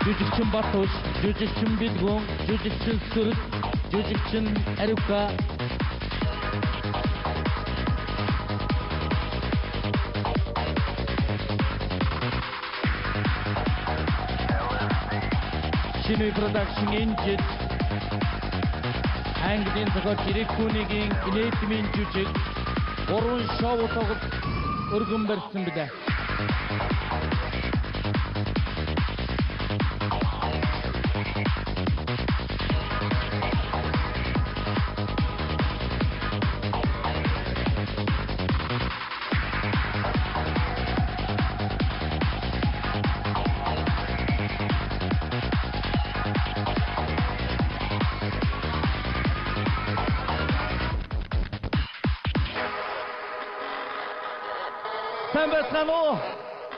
Жүжигчин Батуш, жүжигчин Билгүн, жүжигчин Сүрд, жүжигчин Ариука. Шинэ production инжид Английн зохиолч Эрик Күнигийн инээдмийн жүжиг 3 шоу тоглолт өргөн барьсан билээ. Сайн байцгаана уу?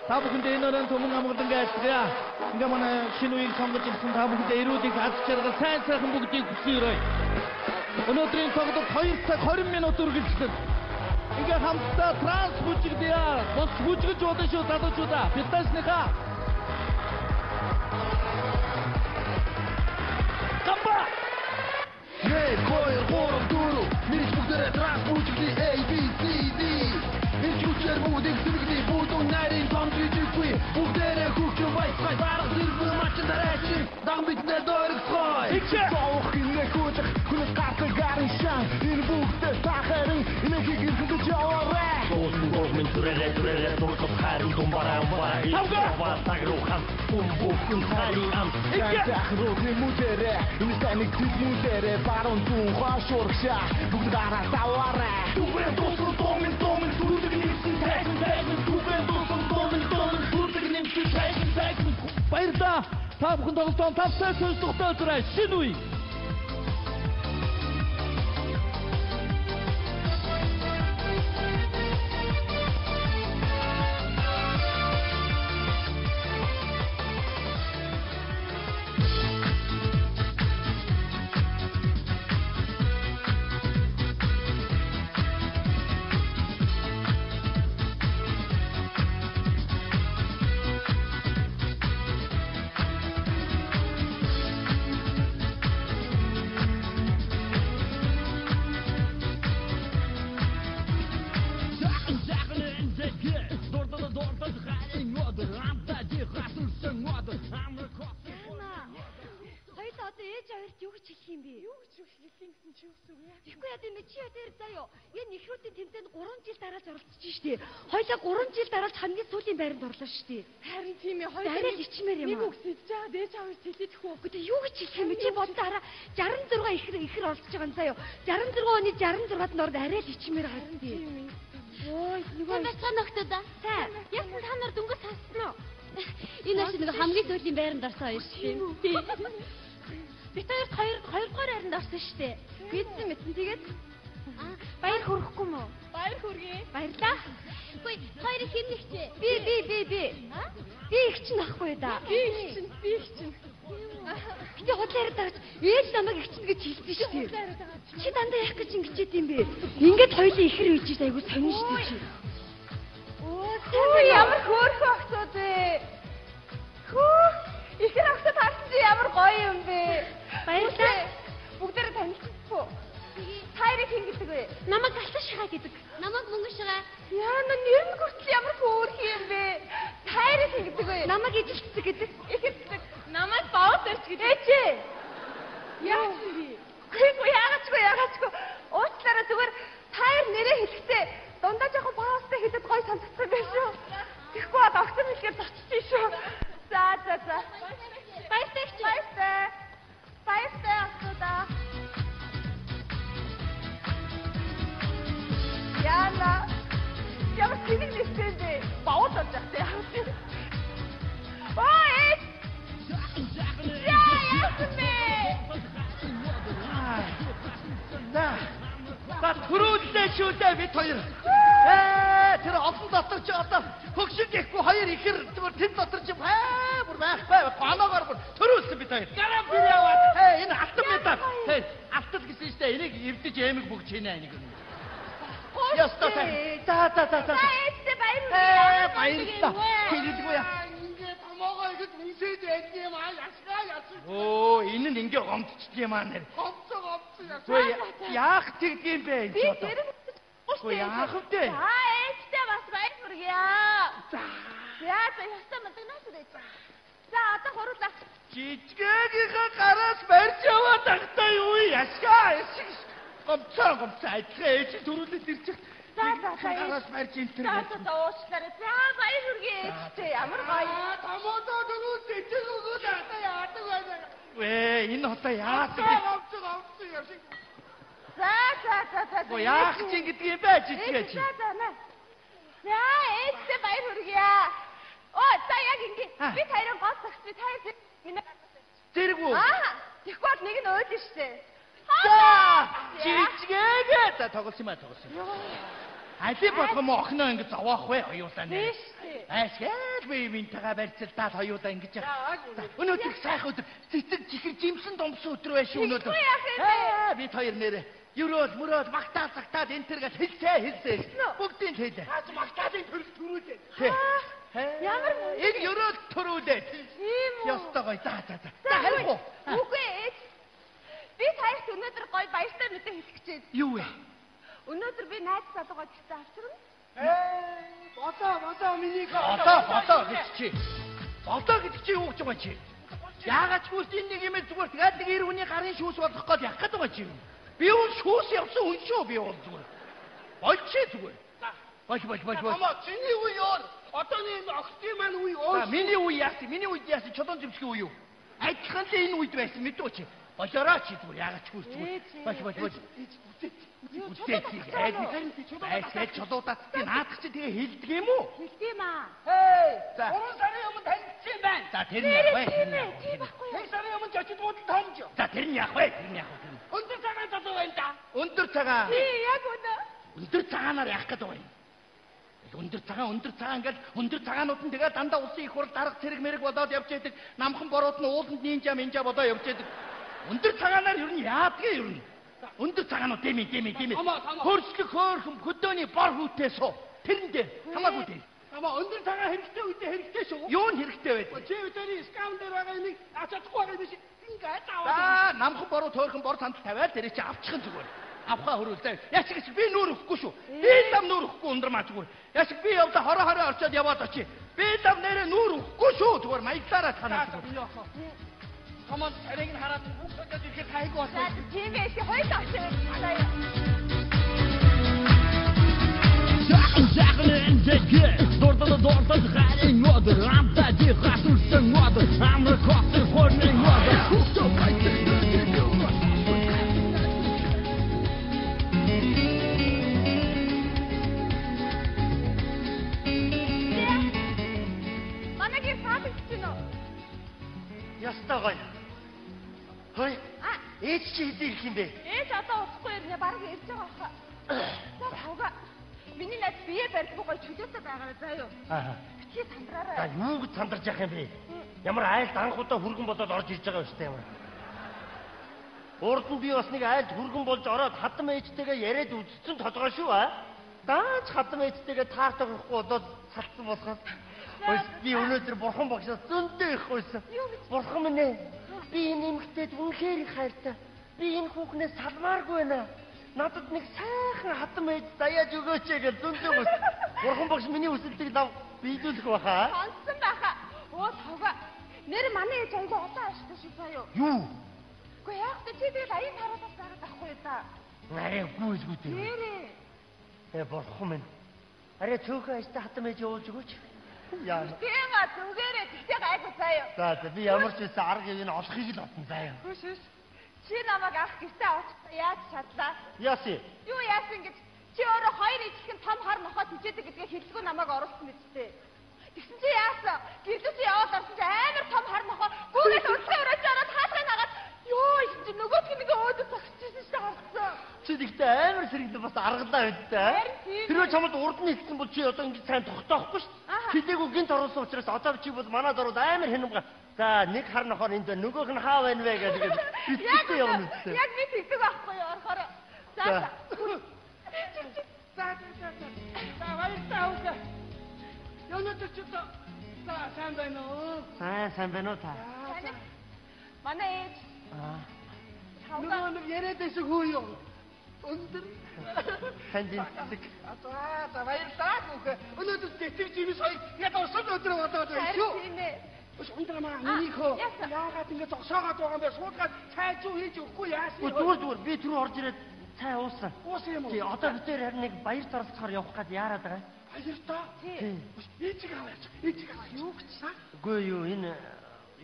Та бүхэндээ энэ өрөөнд түмэн амгалангийн айлтгая. Ингээ манай шинэ үеийг сонгож ирсэн та бүхэндээ эрүүдийг аз жаргал сайн сайхан бүгдийг хүсэн өрөөе. Өнөөдрийн тоглолт 2 цаг 20 минут үргэлжлэнэ. Ингээ хамтдаа транс бүжигдъя. Бус бүжгэж болно шүү залуучуудаа. Биднээсийнхаа Гамба! 1 2 3 4 Мэрич бүгдээрээ транс бүжиглэе A B C D. Ирч хүчээр бүгдийг сэргэлээ бүгдэн нарийн том жижиггүй бүгдээрээ хөгжин баясгай дарга зэрэг мачин дараачин дан биднээ дойрогцгой. Цоох хинэ хүүжих хүнээс гардаг гарын шан энэ бүгдээ тахарын инэхийг ирхэж яваарай. Дуусан дуугмын түрээрээ түрээрээ дургах хайрын думбараа умбараа Ива тагруу хам бүхэн царийн ам. Сайхан тэмүүдэрээ энэ таныг тэмүүдэрээ баруун зүүн хоош урагшаа бүгд гараа даваарай. Түбэн дуусан дуумын дуумын сүрдэг нэмсэн тайзан тайзан түбэн дуусан дуумын дуумын сүрдэг нэмсэн тайзан тайзан. Баярлалаа. Та бүхэн тоглолтон тавтай сөз тухтай өдрөө шинэ үе. Тэгэхгүй яа тийм чи яа заяа. Энэ ихрүүдийн тэмцээнд 3 жил дараалж оролцож штий. Хоёлаа 3 жил дараалж хамгийн сүүлийн байранд орлоо штий. Харин тийм ээ. Хоёлаа арай л ичмээр юм. Нэг үгс идэж байгаа дээж авах хэлээд хөө. Гэхдээ юу гэж хэлэх юм бэ? Чи бодлоо хараа 66 ихэр ихэр оролцож байгаа юм заяа. 66 оны 66-д нь орд арай л ичмээр байгаа юм тий. Ой, нөгөө бацхан нөхдөд. Сайн. Яасан та нар дөнгөж сонссон уу? Энэ шиг нэг хамгийн сүүлийн байранд орсон хоёр шүү дээ. Бид хоёрт хоёр дугаар байранд орсон шүү дээ. Мэдсэн мэдсэн тэгээд баяр хүргэхгүй мө? Баяр хүргэе. Баярлаа. Үгүй хоёрыг хэн нэгч вэ? Би би би би. Би их чинь ахгүй да. Би их чинь, би их чинь. Гэтэ худлаа яриад байгаа ч ээж намайг их чинь гэж хэлсэн шүү дээ. Чи дандаа яах гэж ингэж идэм бэ? Ингээд хоёлын ихэр үйж чинь айгу сонин шүү дээ чи. Оо, ямар хөөрхөн охтууд вэ? Хөө, ихэр охтод харсан чи ямар гоё юм бэ? Баярлалаа. Бүгдээрээ танилцчихгүй. Та хоёрыг хэн гэдэг вэ? Намайг Галсан шигаа гэдэг. Намайг Мөнгө шигаа. Яна нэр нь хүртэл ямар хөөрхөн юм бэ? Та хоёрыг хэн гэдэг вэ? Намайг Ижилцэг гэдэг. Ижилцэг. Намайг Бовд өрч гэдэг. Ээжээ. Яах юм бэ? Үгүй яагаачгүй яагаачгүй. Уучлаарай зүгээр та хоёр нэрээ хэлэхдээ дундаа жоохон паузтай хэлээд гоё сонсогдсон байх шүү. Тэгэхгүй бол огцон хэлэхээр зоччих шүү. За за за. Баяртай их чи. Баяртай. Баяртай охтуудаа. Яна. Ямар тэнэг нэртэй бэ? Бовд орж явах тийм. Оо ээж. Яа яасан бэ? За. За төрүүллээ шүү дээ бид хоёр. Тэр олон дотор чи одоо хөгшин гэхгүй хоёр ихэр зүгээр тэд дотор чи бүр байхгүй гоноогоор бүр төрүүлсэн бид хоёр. Гараа бэр яваад. Энэ алтан медаль. Алтан гэсэн шүү дээ. Энийг эвдэж эмэг бүгж хийнэ энийг. Яста за за за за. За ээжтэй баярлалаа. Баярлалаа. Хэлэлгүй яа. Ингээд томоогоо ингэж нисээд байдаг юм аа яшгаа яшиг. Өө энэ нь ингээ гомдчихдаг юм аа нэр. Гомцоо гомцоо яшгаа. Үгүй яах тэгдэг юм бэ энэ Би ч одоо. зэрэг Үгүй яах вэ? За ээжтэй бас баяр хүргье. За За за ястаа мадагнаас ээж. За одоо хуруулаа. жижгээгийнхаа гараас барьж яваад тахтай юу яшгаа яшиг. Гомцоо гомцоо адилхан ээж төрүүлээд ирчих. За за за гараас барьж энэ төр. За за за уучлаарай. За баяр хүргье ээжтэй. Ямар гоё. Томоодоо дөрөв зэжиг өгөөд одоо яадаг байна. Вэ энэ одоо яасан бэ? Гомцоо гомцоо яшиг. За за за за. Үгүй яах чинь гэдэг юм бэ жижгээ чи. За за наа. За ээжтэй баяр хүргье. Оо за яг ингэ. Би хоёрын гол зогс би та хоёр миний Зэрэг үү? Аа тэгэхгүй бол нэг нь уйлна штэ. За жижгээгээ за тоглосон юм а тоглосон. Али болгоом охиноо ингэ зовоох вэ хоёулаа нэ. Тийм штэ. Айшгээл би минтэйгээ барьцалдаад хоёулаа ингэж яах. Өнөөдөр сайхан өдөр цэцэг чихэр жимсэн домсон өдөр байж өнөөдөр. Тэгэхгүй яах юм бэ? Аа бид хоёр нэрэ ерөөл мөрөөл магтаал цагтаал энэ төр гэж хэлсээ хэлсээ. Бүгдийг хэлээ. Хаач магтаалын төрөл төрүүлээ. Тэ. Ямар мундаг. Энэ ерөөл төрүүлээ. Тийм үү? Ёстой гоё. За за за. За харих уу? Үгүй ээж. Би таярт өнөөдөр гоё баяртай мэдээ хэлэх гэж байна. Юу вэ? Өнөөдөр би найз залуугаа гэртээ авчирна. Ээ бодоо бодоо миний Одоо бодоо гэж чи. Бодоо гэдэг чи юу гэж байгаа чи? Яагаад ч үл энэ нэг юм зүгээр тэгээд нэг эр хүний гарын шүүс болох гээд явах гээд байгаа чи. Би бол шүүс явсан хүн шүү би бол зүгээр. Болж чи зүгээр. Болж болж болж болж. Томоо чиний үе өөр. Одооны энэ охтын маань үе өөр. За миний үе яасан? Миний үед яасан? Чулуун зэмсгийн үе юу? Адилхан л энэ үед байсан мэдүү чи. Болоорой чи зүгээр яагаад ч үл зүгээр. Болж болж болж. Үдээ чи. Айсгээл чулуудаад би наадах чи тэгээ хилдэг юм уу? Хэлдэг юм аа. Хей. За. 3 сарын өмнө танилцсан юм байна. За тэр нь яах вэ? Тийм ээ, тийм байхгүй юу? 1 сарын өмнө жочид буудал томж. За тэр нь яах вэ? Тэр нь яах вэ? Тэр нь. Өндөр цагаан залуу байна да. Өндөр цагаан. Тий, яг үнэ. Өндөр цагаанаар яах гээд байгаа юм? Өндөр цагаан, өндөр цагаан ингээл өндөр цагаанууд нь тэгээ дандаа улсын их хурл дарга цэрэг мэрэг болоод явж яадаг. Намхан борууд нь ууланд нинжа минжа болоо явж яадаг. Өндөр цагаанаар ер нь яадгийг ер нь. Өндөр цагаанууд дэмий дэмий дэмий. Хөрслөх хөөрхөн хөдөөний бор хүүтэй суу. Тэрэн дээр хамаагүй дээ. Томоо өндөр цагаан хэрэгтэй үедээ хэрэгтэй шүү. Юу нь хэрэгтэй байдаг? Чи өдөрийн скам дээр байгаа юмыг авч чадахгүй байгаа юм биш. Ингээд аваад. За намхан боруу төөрхөн бор сандал тавиад тэрийг чи авчихын зүгээр. Авхаа хөрөөл заа. Яшиг шиг би нүүр өгөхгүй шүү. Би лам нүүр өгөхгүй ундрмаа зүгээр. Яшиг би явдаа хороо хороо орчоод яваад очие. Би лам нэрээ нүүр өгөхгүй шүү. Зүгээр маяглаараа танаа. За миний охин. Томоо царайг нь хараад бүх содод ирэхэд тайг За болсон. тийм ээ, тий хоёул авчирна. За яа. Манай гэр таалагдчих гинэ үү? Ястай гоё. Хөөе. А, Ээж чи хэзээ ирэх юм бэ? ээж одоо удахгүй ирнэ, бараг ирж байгаа хаа. За тавга. Миний найз бие барьдгүй гоё чөлөөтэй байгаарай заа юу. Аа. Битгий За сандраарай. юу гэж сандарч яах юм бэ? Ямар айлд анх удаа хүргэн болоод орж ирж байгаа юм шүү дээ ямар. Урд нь би бас нэг айлд хүргэн болж ороод хадам ээжтэйгээ яриад үзсэн толгой шүү аа. Даач хадам ээжтэйгээ таартай байхгүй болоод салцсан болохоос Ой би өнөөдөр бурхан багшаас зөндөө их гуйсан. Бурхан минь ээ. Би энэ эмэгтэйд үнэхээр их хайртай. Би энэ хүүхнээс салмааргүй байна. Надад нэг сайхан хадам ээж даяаж өгөөч гэж зөндөө гуйсан. Бурхан багш миний хүсэлтийг лав биелүүлэх байхаа. Сонссон байхаа. Оо тавга. Нэр манай ээж айгүй олон ааштай шүү заа юу. Юу? Үгүй яах вэ? Чи тэгэл аян таруулаад байгаа байхгүй юу да. Арай гүйлгүй дээ. Нэрээ. Э бурхан минь. Арай цөөхөн ажтай хатам ээж явуулж өгөөч. Яа. Тийм а зүгээрээ тэгтээ гайгүй заа юу. За за би ямар ч байсан арга юм олохыг л бодно заа юу. Хүш хүш. Чи намайг ах гэртээ авчихсан яаж чадлаа? Яасан? Юу яасан гэж чи өөрөө хоёр ижилхэн том хар нохоо тижээдэг гэдгээ хэллэггүй намайг оруулсан мэт дээ. Тэгсэн чи яасан? Гэрлүү чи яваад орсон чи амар том хар нохоо гүгээд урдсан өрөөж ороод хаалгыг нагаад ёо исэн чи нөгөөх нь нэг өөдөө зогсчихсэн шүү дээ харсан. Чи тэгтээ амар сэргэлэн бас аргалаа байдтай. Харин тийм. Тэрвээ чамд урд нь хэлсэн бол чи одоо ингэж сайн тогтоохгүй шүү дээ. Аха. Хэлээгүй гинт оруулсан учраас одоо чи бол манад ороод амар хянамга. За нэг хар нохоор энд байна. Нөгөөх нь хаа байна вэ гэдэг Яг битгий явна үстэй. Яг би тэгдэг байхгүй юу орохоор. За За. за. За за за. За баярлалаа хөөе. Өнөөдөр чи одоо За сайн байна уу? Сайн байна уу та? Манай ээж. Нөгөө нэг яриад байсан хүү юу? Өндөр. Танд инцэг. За баярлалаа хүүхэ. Өнөөдөр тэтгэж жимс хоёр яг орсон өдөр болоод байна шүү. Тийм ээ. Ундраа минийхөө яагаад ингэ зогсоогоод байгаа юм бэ? Суулгаад цай зүү хийж өгөхгүй яасан юм? Зүгээр би түрүү орж ирээд цай уусан. Уусан юм уу? Тий, одоо бид тэр харин нэг баярт оролцохоор явах гээд яарад байгаа. Баяртаа? Тий. Ээжийг аваач. Ээжийг аваач. Юу гэж? Үгүй юу, энэ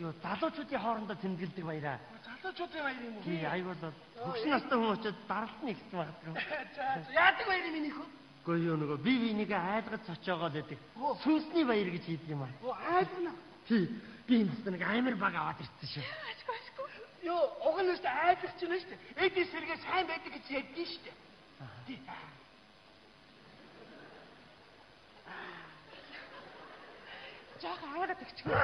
юу залуучуудын хоорондоо тэмдэглэдэг баяраа. Залуучуудын баяр юм уу? Тий, аюул бол хөгшин настай хүн очиод даралт нь ихсэн магадгүй. За, яадаг баяр юм минийхөө? Үгүй юу, нөгөө би бинийгээ айлгаж цочоогоо л байдаг. Сүнсний баяр гэж хийдэг юм аа. Оо, айлгана. Тий, би энэ нэг амар баг аваад ирсэн шүү. Ашгүй. Йоо, уг нь шүү айлгах чинь шүү дээ. Эдийн сэргээ сайн байдаг гэж ярьдэн шүү дээ. Тий. Жаахан аягаад өгчихөө.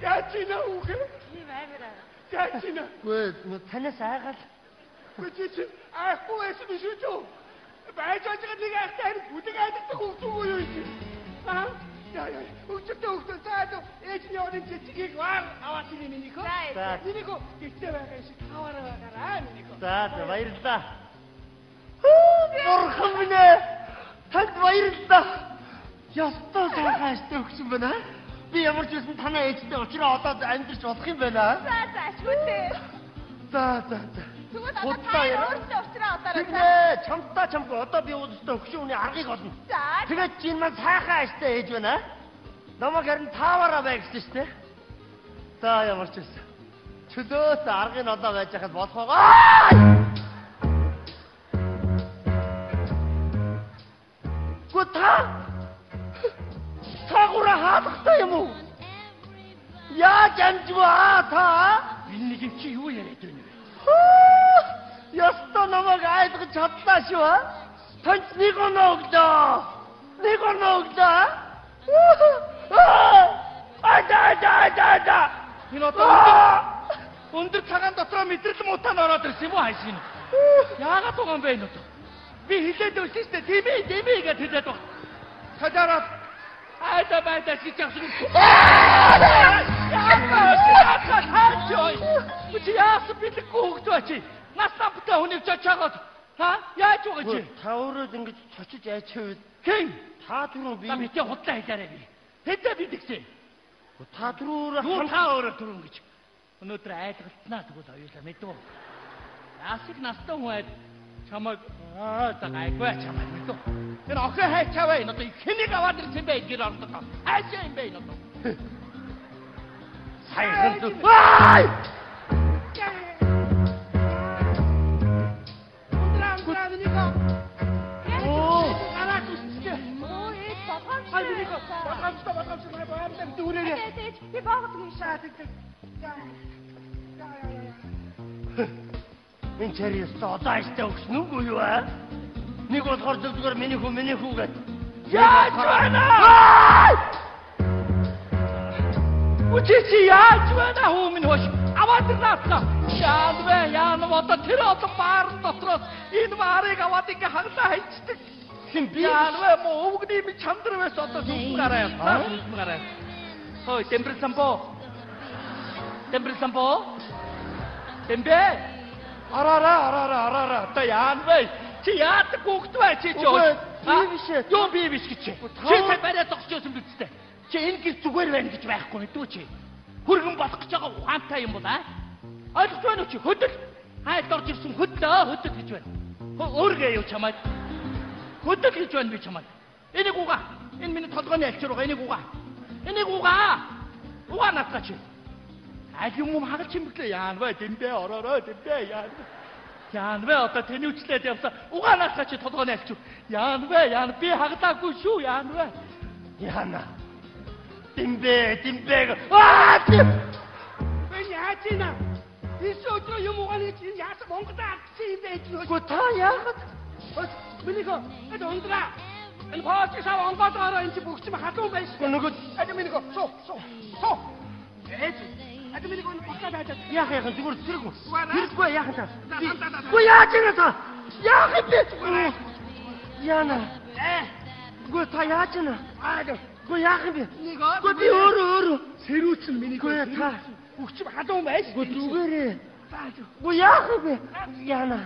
Яаж ийна үгүй? Тийм амар аа. Яаж ийна? Үгүй, танаас айгаал. Үгүй чи айхгүй байсан биш үү? Байж байгаа нэг айхтай харин бүдэг айддаг хөвгүү юу чи? Аа? Яа яа. Өгчтэй өгчтэй заа ээж нь яваад цэцгийг вар аваад ирээ минийхөө. За минийхөө гэртээ байгаа юм шиг таваараа байгаараа минийхөө. За баярлалаа. Бурхан минь ээ. Танд баярлалаа. Ёстой сайхан ажтай өгсөн байна. Би ямар ч байсан танай ээжтэй учраа одоо амьдарч болох юм байна. За за ашгүй дээ. За за за. Тэгвэл одоо та өөртөө учраа одоорой. Тэгнэ чамтай чамгүй одоо би өөртөө өгшин үний аргыг олно. За. Тэгээд чи энэ маань сайхан ажтай ээж байна. Намайг харин тааваараа бай гэсэн шүү дээ. За ямар ч байсан. Чөлөөт аргыг одоо байж хахад болох байгаа. Гү та тагура хаалгатай юм уу? Яаж амжваа та? Энэ нэг юм чи юу яриад байна вэ? Ёстой намайг айлгаж чадлаа шүү. Танд нэг оноо өглөө. Нэг оноо өглөө. Ада ада ада ада. Энэ одоо өндөр цагаан дотроо мэдрэл муутай нь ороод ирсэн юм уу хайш энэ? Яагаад байгаа юм бэ энэ одоо? Би хэлээд өгсөн шүү дээ. Тийм ээ, тийм ээ гэж хэлээд баг. Цажаараа айда байда гэж явсан. Яагаад чи яасан бэлэггүй хөгд ба чи? Нас намтай хүнийг чочоогоод ха? Яаж байгаа чи? Та өөрөө ингэж цочиж айчвал Хин та түрүү би би битээ худлаа хэлээрэй би. Хэдэ би тэгсэн. Та түрүү өөрөө Юу та өөрөө түрүү ингэж өнөөдөр айлгалцнаа тэгвэл оюулаа мэдв. Яасыг настай хүн айд чамайг аа за гайгүй чамайг мэдв. Энэ охин хайчааваа энэ одоо хэнийг аваад ирсэн бэ гэр ордод. Хайшаа юм бэ энэ одоо. Саяхан зү. Ай! Ундраа минийхөө. Оо, гараад үсчихээ. Оо ээж болгоомжтой. Ай минийхөө болгоомжтой болгоомжтой манай боомтой бид үрээрээ. Ээж би боогод юм шаа тэг. За. За яа яа. Энэ чар ёстой одоо ажтай өгсөн үгүй юу аа? Нэг болохоор зөв зүгээр миний хүү миний хүү гэд. Яаж байна? Үчи чи яаж байна хүү минь хош аваад ирнэ. Яан вэ яан одоо тэр одоо баар дотроос энэ баарыг аваад ингээ хаглаа хайчдаг. Хин би яан вэ мо өвгний минь чандар байсан одоо сүм гараа явсан. Сүм гараа. Хой тембэр самбо. Тембэр самбо. Тембэ. Арара арара арара одоо яан вэ? Чи яадаг хүүхэд бай чи чи. Би биш ээ. Юу би биш гэж. Чи сая бариа зогсож байсан биз дээ. Чи энэ гэр зүгээр байна гэж байхгүй мэдүү чи. Хүргэн болох гэж байгаа ухаантай юм бол аа? Ойлгож байна уу чи? Хөдөл. Хайлт орж ирсэн хөдлөө хөдөл гэж байна. Өөргөө юу чамайг. Хөдөл гэж байна би чамайг. Энийг угаа. Энэ миний толгойн альчир угаа. Энийг угаа. Энийг угаа. Угаа наадгаа чи. Аль юм юм хагалч юм бэлээ. Яан вэ? Дэмбэ ороорой дэмбэ яан. Яан вэ одоо тэнүүчлээд явсан. Угаа наадгаа чи толгойн альчир. Яан вэ? Яан би хагалаагүй шүү. Яан вэ? Яана. Дэмбэ дэмбэ. Аа! Би яаж ийна? Ис өдрөө юм угааны чи яасан Монголд алдсан юм бэ гэж. Гэхдээ та яагаад? Минийхөө энэ ундраа. Энэ хооч сав онгоод гараа энэ чи бүх юм халуун байж. Нөгөө энэ минийхөө суу суу суу. Ээж. Энэ минийхөө буцаад хайчаад. Яах яах зүгээр зэрэг. Хэрэггүй яах та. Үгүй яаж ийна та? Яах юм бэ? Яна. Үгүй та яаж вэ? Үгүй яах юм бэ? Үгүй би өөрөө өөрөө. Сэрүүцэн миний Үгүй та. Хүчим халуун байж. Үгүй зүгээрээ. Үгүй яах юм бэ? Яна.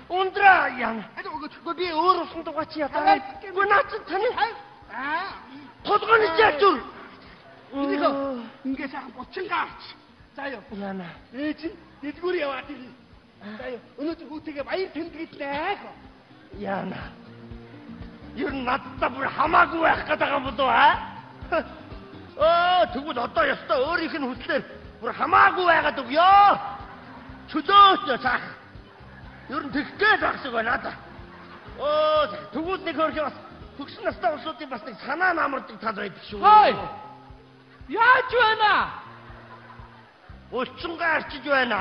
Ундраа яна. Үгүй би өөр усан дугаа чи ядаа. Үгүй наа чи таны толгойн жаачур. Миний ингээ сайхан булчингаа авч. За юу. Яна. Ээж нь дэлгүүр яваад ирье. За юу. Өнөөдөр хүүтэйгээ баяр тэмдэглэнэ. Яна. Ер нь надтай бүр хамаагүй байх гэдэг юм болов аа? Оо тэгвэл одоо ёстой өөрийнх нь хүслээр бүр хамаагүй байгаад өгөө. Чөлөөт цаах. Ер нь тэгэх гээд байх шиг байна надаа. Оо тэгвэл нэг хөрх бас төгсөн настай улсуудын бас нэг санаа намардаг тал байдаг шүү. Хой! Яаж байна? Булчингаа арчиж байна.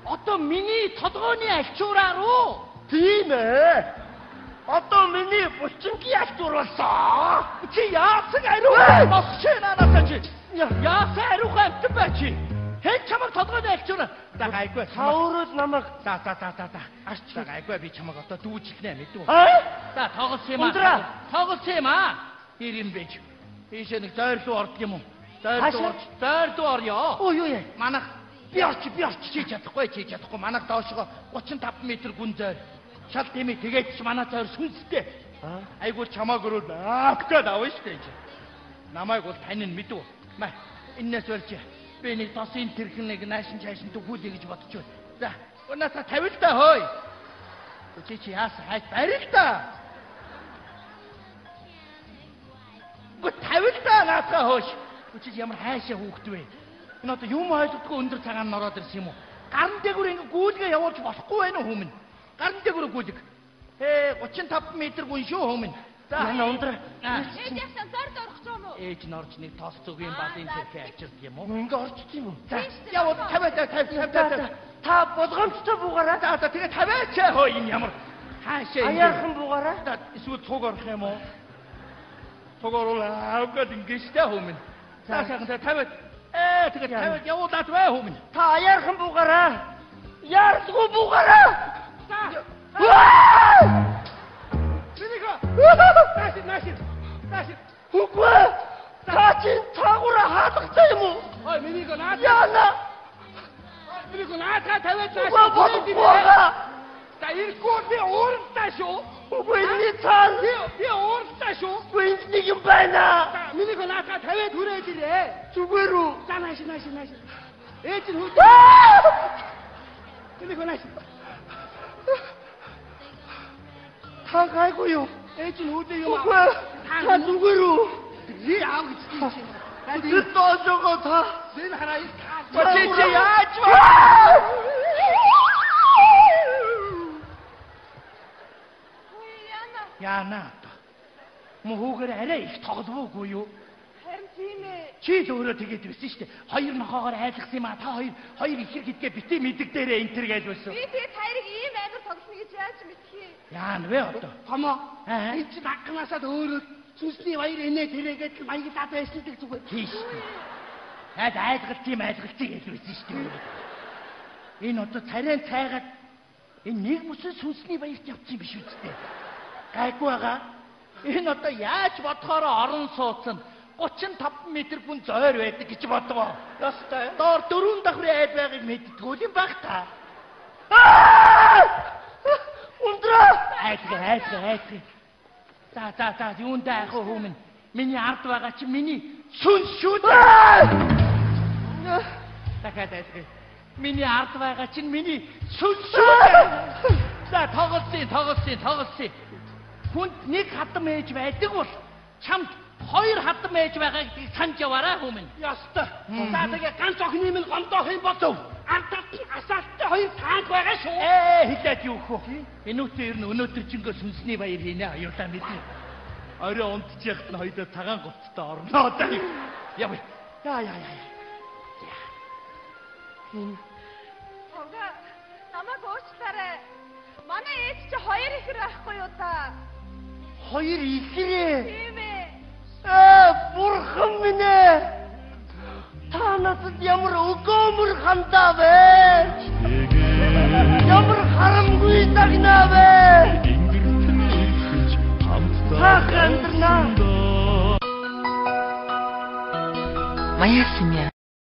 Одоо миний толгойн альчуураар уу? Тийм ээ. Одоо миний булчингийн альчуур болсон. Чи яасан ариухан босч наанасаа чи. Яасан ариухан амтан бай чи. Хэн чамайг толгойн альчуур? За гайгүй. Та өөрөө л намайг За за за за за. Арч. За гайгүй би чамайг одоо дүүжлэнэ мэдв. Аа? За тоглосон юм аа. Тоглосон юм аа. Тэр юм байж. Ийшээ нэг зойр руу ордог юм уу? Зойр руу орж, зойр руу орё. Ой юу яа. Манах би орч, би орч. Чи чадахгүй, чи чадахгүй. Манах доошгоо 35 м гүн зойр. Шал тийм ээ тэгээд ч манай зойр сүнстэй. Айгуул чамааг өрөөл аавгаад авна шүү дээ. Намайг бол тань нь мэдв. Маа энэс болж би нэг тосын тэрхэн нэг наашин чаашин төхүүлье гэж бодож байна. За унаасаа тавил та хөөе. Чи чи яасан хайж барил та. Гү тавил та наасаа хөөш. Чи ямар хайшаа хүүхэд вэ? Энэ одоо юм ойлгохгүй өндөр цагаан ороод ирсэн юм уу? Гарн дээгүүр ингээ гүйлгээ явуулж болохгүй байх уу хүмүүн? Гарн дээгүүр гүйлэг. Ээ 35 м гүн шүү хүмүүн. За яна ундраа. Ээж яасан зорд орох ч юм уу? Ээж нь орж нэг тос зүгийн балын тэрхээ авчирд юм уу? Ингээ орчт юм уу? За явуул 50 50 50 50. Та болгоомжтой буугаарай. За за тэгээ тавиач хөө энэ ямар хаашаа аяархан буугаарай. За эсвэл цуг орох юм уу? Цуг орвол аавгаад ингэ штэ хүмүүн. За сайхан за тавиад тэгээ тавиад явуулаад бай хүмүүн. Та аяархан буугаарай. Яаралгүй буугаарай. За. Минийхөө. Нааш нааш. Нааш. Үгүй. Та чи цаагаараа хаалгатай юм уу? Ой минийхөө наа. Яна. Минийхөө наасаа тавиад нааш. Үгүй болохгүй. За ирэхгүй би ууралдаа шүү. Үгүй энэ цаана. Би ууралдаа шүү. Үгүй энд нэг юм байна. За минийхөө наасаа тавиад хүрээд ирээ. Зүгээр үү? За нааш нааш нааш. Ээж нь хүүд. Минийхөө нааш. Та гайгүй юу? Ээж нь хүүдээ юм. Үгүй. Та зүгээр үү? Би аав гэж тийм. Тэр доошоо та. Энэ хараа энэ та. Чи чи яаж вэ? Яна. Яна. Мөн хүүгээр арай их тогловоогүй юу? Харин тийм ээ. Чи л өөрөө тэгээд байсан шүү дээ. Хоёр нохоогоор айлгсан юм а. Та хоёр ихэр гэдгээ бити мэдэг дээрээ энэ төр гээл байсан. Би тэгээд хоёрыг ийм амар тоглоно гэж яаж мэдх юм? Яана вэ одоо? Томоо. Аа. Энэ чинь агнаасаад өөрөө сүнсний баяр инээ тэрээгээд л маяглаад байсан л зүгээр. Тийм шүү дээ. Хайд айлгалт юм айлгалт гэж байсан шүү дээ. Энэ одоо царайн цайгаад энэ нэг мөсөн сүнсний баярт явчих юм биш үсттэй. Гайгүй байгаа. Энэ одоо яаж бодохоороо орон сууцсан 35 м гүн зойр байдаг гэж бодвоо. Ёстой. Доор дөрвөн давхрын айл байгааг мэддгүү юм баг та. Ундраа. Айлга айлга айлга. За за за юундаа ах хүмүүн. Миний ард байгаа чи миний сүнс шүү дээ. Дахиад айлга. Миний ард байгаа чинь миний сүнс шүү дээ. За тоглосон тоглосон тоглосон. Хүнд нэг хадам ээж байдаг бол чамд хоёр хадам ээж байгаа гэдгийг санаж яваарай хүмүүн. Ёстой. За тэгээ ганц охины минь гомдоох юм болов. Ардад нь асаалттай хоёр танк байгаа шүү. Хилээд юу хөө. Энүүтэй ер нь өнөөдөр чингөө сүнсний баяр хийнэ аюулаа мэднэ. Орой унтчихт нь хоёулаа цагаан говцтой орно одоо. Яв. Яа яа яа. Тонга намайг уучлаарай. Манай ээж чи хоёр ихэр байхгүй юу та? Хоёр ихрээ. Тийм ээ. Бурхан минь ээ. Та надад ямар өгөөмөр хандаа вэ? Ямар харамгүй дагнаа вэ? Ингэртэн ирхэж За. Моя семья.